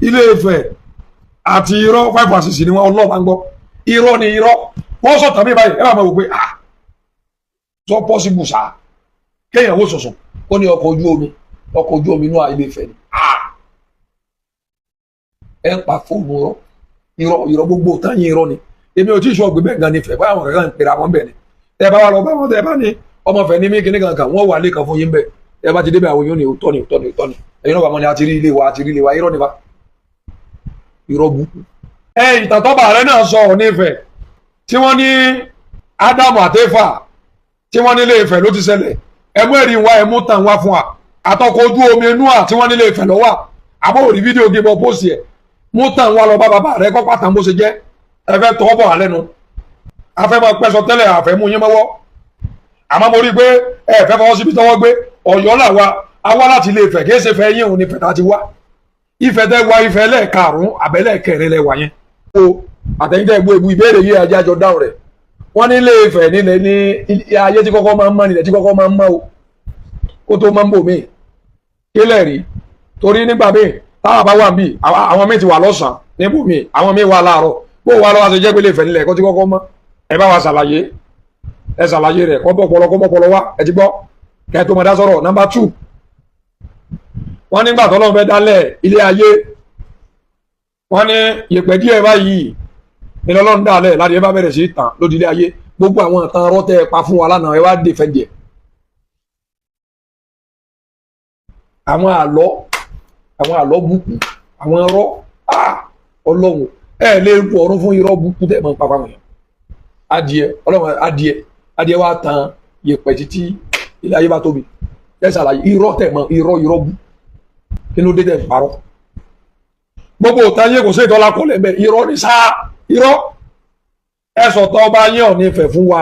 Ilé Ifẹ̀ àti irọ́ 5 and 6 ni wọ́n ọlọ́ọ̀bá ń gbọ́. Irọ́ ni irọ́. Wọ́n sọ tàbí báyìí, ẹ bá máa wò pé ah, so possible sá. Kéèyàn wò sọ̀sọ̀ ó ní ọkọ̀ ojú omi, ọkọ̀ ojú omi inú Ilé Ifẹ̀ ni. Ah, ẹ ń pa fóònù rọ, irọ́, irọ́, gbogbo tán yín irọ́ ni. Èmi ò tí ì sọ ọgbẹ́ bẹ́ẹ̀ gan ni Ifẹ̀ báyà wọn kankan ń pèrè àwọn bẹ́ẹ̀ ni. Ẹ bá wà lọ bá wọn tẹ ẹ bá ní ọmọ Ifẹ̀ ní mí kíní kankan, wọ́n wà lẹ́ẹ̀kan fún yín bẹ́ẹ̀. Ẹ bá ti débẹ̀, àwọn yóò ní òótọ́ ni, òótọ́ ni, òótọ́ ni. Ẹ̀yin náà bá wọn ni a ti rí ilé wa, a ti rí ilé wa. Irọ́ ni fa, irọ́ burúkú. Ẹ ìtàn tọ́ba rẹ náà sọ Ọọ̀ni Ifẹ̀ tí wọ́n ní Ádámù àti Éfà tí wọ́n nílé Ifẹ̀ ló ti ṣẹlẹ̀. Ẹ mú ẹ̀rí wá, ẹ mú tàn wá fún wa. Àtọkọ̀ ojú omi Nóà tí wọ́n nílé Ifẹ̀ lọ́wọ́ àbọ̀ òrí fídíò gé bọ́ pósì ẹ̀. Mú tàn wá lọ bá bàbá rẹ kọ́ pàtàkì bó ṣe jẹ́. Ẹ fẹ́ tọ́ bọ̀ alẹ́ nu, afẹ́ máa pẹ́sọ tẹ́lẹ̀, àfẹ́ mú yín mọ́wọ́. Àmọ́ mo rí i pé ẹ fẹ́ fọwọ́ síbi tọ́wọ́ gbé. Ọ̀yọ́ làwa awá láti Ilé Ifẹ̀, kì í ṣe fẹ́ yín òun ní Ifẹ̀ tá a ti wá. Ifẹ̀ tẹ́ wá, Ifẹ̀ lẹ́ẹ̀karùn-ún àbẹ́lẹ́ẹ̀kẹrin lẹ wà yẹn. O àtẹ̀yìntẹ́ gbọ́ ebu ìbéèrè yìí, ajá jọ dáhùn rẹ̀. Wọ́n ní Ilé Ifẹ̀ nílẹ̀ ní ayé tí kọ́kọ́ máa ń mọ́, nílẹ̀ tí kọ́kọ́ máa ń mọ́ o, kó tó máa ń bò míì kílẹ̀ rí. Torí nígbà míì táwa bá wà níbí, àwọn míì ti wà lọ́sàn-án níbò míì, àwọn míì wà láàárọ̀. Bó wà lọ́wọ́ àti jẹ́ pé Ilé Ifẹ̀ nílẹ̀ kó tí kọ́kọ́ mọ́? Ẹ bá wa ṣàlàyé, ẹ ṣàlàyé rẹ̀ kọ́ bọ́ pọlọ, kọ́ bọ́ pọlọ wá. Ẹ ti gbọ́ kẹ́ tó mọ̀ dá sọ̀rọ̀. Number 2, wọ́n nígbà tọ́lọ́run fẹ́ dálẹ̀ ilé ayé, wọ́n ní yèpẹ̀ díẹ̀ báyìí ní Ọlọ́run dálẹ̀ láti ẹ bá bẹ̀rẹ̀ sí tàn lódì ilé ayé. Gbogbo àwọn ìtàn rọ́tẹ́ pa fún wa lánàá, ẹ wá dé fẹ́ díẹ̀. Àwọn àlọ́, àwọn àlọ́ búkú, àwọn irọ́, Ọlọ́run ẹ lè rú ọ̀run fún irọ́ búkú tẹ̀ mọ́ pápá wọn. Adìẹ Ọlọ́run, adìẹ, adìẹ wa tan yèpẹ̀ títí ilé ayé bá tóbi. Ẹ ṣàlàyé irọ́ tẹ̀ mọ́, irọ́, irọ́ bú. Kí ló dé tẹ̀ parọ́? Gbogbo òtá yín kò sí ìtọ́lá kọ́lẹ̀ mẹ́. Irọ́ ní sáà, irọ́. Ẹ sọ̀tọ̀ ọba yín Ọọ̀ni Ifẹ̀ fún wa.